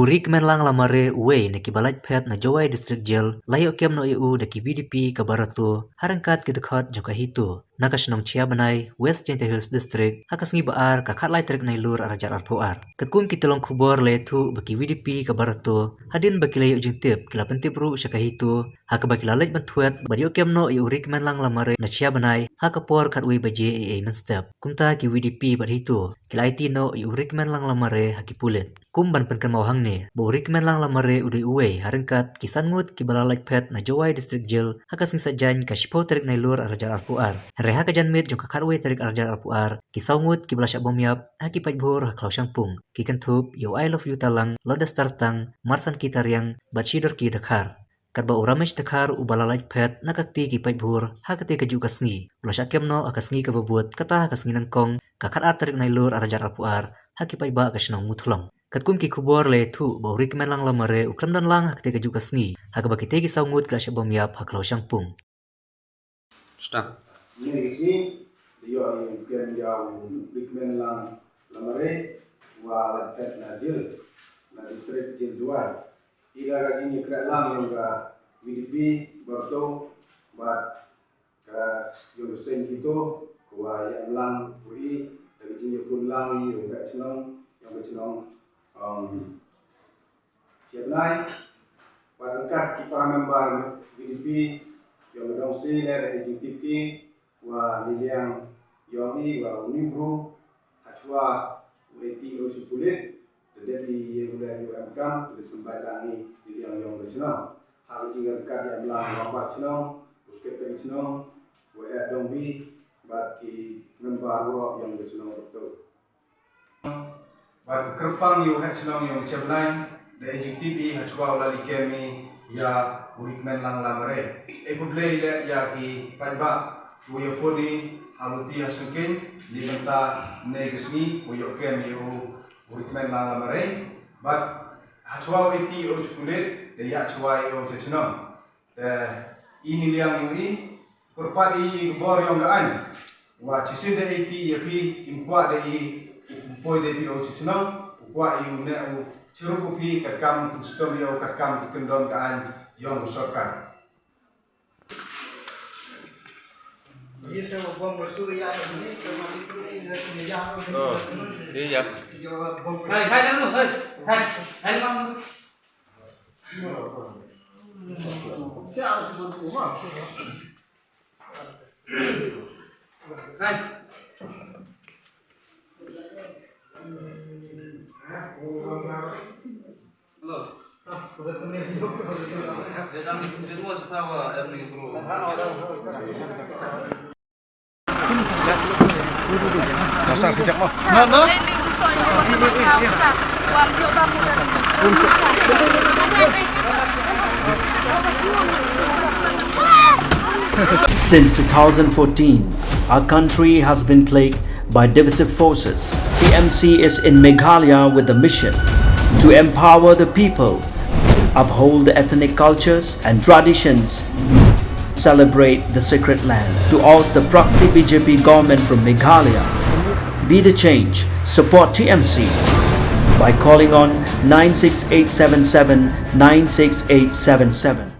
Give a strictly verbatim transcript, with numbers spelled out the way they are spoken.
U Ri Kmenlang Lamare, uwei na kiba lait phet na Jowai District Jail, la ïoh kem noh ïa u da ki VDP ka Barato ha ryngkat ki dkhot jong ka HITO, na ka shnong Chiabanai, West Jaintia Hills District, ha ka sngi Ba-ar ka khatlai tarik Nailur arhajar arphew ar. Katkum ki tyllong khubor la ïathuh ba ki VDP ka Barato, hadien ba ki la ïoh jingtip, ki la pyntip ruh sha ka HITO, ha kaba ki la leit ban thwet bad ïoh kem noh ïa u Ri Kmenlang Lamare na Chiabanai ha ka por khatwei baje eiei mynstep. Kumta ki VDP bad HITO ki la aiti noh ïa u Ri Kmenlang Lamare ha ki pulit. Kum ban pynkynmaw hangne ba u Ri Kmenlang Lamare u dei uwei ha ryngkat ki san ngut kiba la lait phet na Jowai District Jail ha ka sngi Saitjaiñ ka shiphew tarik Nailur arhajar arphew ar. Hynrei ha ka janmiet jong ka khatwei tarik arhajar arphew ar, ki saw ngut kiba la shah bym ïap ha ki paidbhur ha Khlawshangpung ki kynthup ïa u I Love You Talang, Lodestar Tang, Marsanki Tariang bad Shidorki Dkhar. Katba u Ramesh Dkhar uba la lait phet na ka kti ki paidbhur ha katei kajuh ka sngi u la shah kem noh ha ka sngi kaba bud, kata ha ka sngi nyngkong ka khatar tarik Nailur arhajar arphew ar ha ki paidbah ka shnong Muthlong. Katkum ki khubor la ïathuh ba u Ri Kmenlang Lamare u khlem don lang ha katei kajuh ka sngi ha kaba kitei ki saw ngut ki la shah bym ïap ha Khlawshangpung. Stop. Ïa ka sngi, da ïoh ïa u kem ïa u Ri Kmenlang Lamare, uba lait phet na jail, na District Jail Jowai. Ïa ka jingïakren lang jong ka VDP Barato bad ka jong ka seng HITO, ka ba ïa em lang u i da ka jingïakhun lang ïa u heh shnong jong ka shnong, um, Chiabanai, bad ryngkat ki para member VDP jong ka dong seng leh da ka jingtip ki, wa ni liang yong i wa u ni bru, hachwa u eti u chi pulit, da dep i ye u leh u em kam, da dep symbai lang i ni liang yong ka chnong. Ha ka jingryngkat ïa mlang wa ba chnong, u secretary chnong, wa e dong bi, bad ki member wa yong ka chnong betul. Bad u kyrpang ïa u head chnong ïa u Chiabanai, da i jingtip i hachwa u la leit kem i ïa u Ri Kmenlang Lamare. E khublei leh ïa ki paidbah, u ïa phone i ha luti ha sngewkyn, ni bynta ne ka sngi, u ïoh kem ïa u Ri Kmenlang Lamare. Bad hachwa u eti u chi pulit, da ïa chwa ïa u cha chnong. Te i ni liang ïa u i, kyrpad i bor yong ka aiñ. Wa chisien da eti ïa phi, im kwah da i, u poi da phi o chi chnong, u kwah i u ne u chirup u phi, katkam u pynshitom ïa u, katkam ki kyndon ka aiñ yong u sorkar. Oh, iya. Hai, hai, hai, hai, hai, hai, hai. Hello. Since two thousand fourteen, our country has been plagued by divisive forces. T M C is in Meghalaya with the mission to empower the people, uphold the ethnic cultures and traditions, celebrate the sacred land. To oust the proxy B J P government from Meghalaya, be the change, support T M C by calling on nine six eight seven seven nine six eight seven seven.